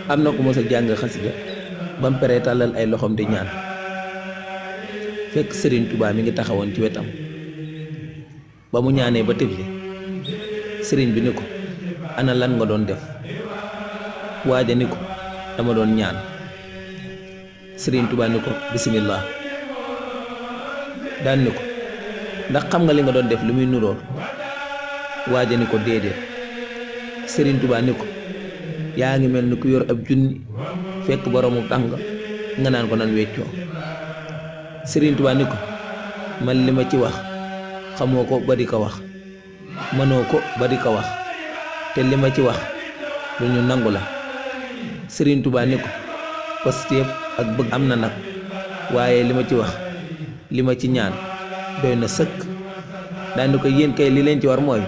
am na ku mos a jàng xasida ba mu paree tàllal ay loxoom di ñaan fekk Serigne Touba mi ngi taxawoon ci wetam ba mu ñaanee ba tëbli sëriñ bi ni ko ana lan nga doon def waaja ni ko dama doon ñaan Serigne Touba ni ko bismillah daan ni ko ndax xam nga li nga doon def lu muy nuróor waaja ni ko déedéet Serigne Touba ni ko yaa ngi mel ni ku yor ab junni fekk boroomu tàng nga naan ko nan weccoo Serigne Touba ni ko man li ma ci wax xamoo ko ba di ko wax mënoo ko ba di ko wax te li ma ci wax lu ñu nangu la Serigne Touba ni ko pastéef ak bëgg am na nag waaye li ma ci wax li ma ci ñaan doy na sëkk daan ni ko yéen kay li leen ci war mooy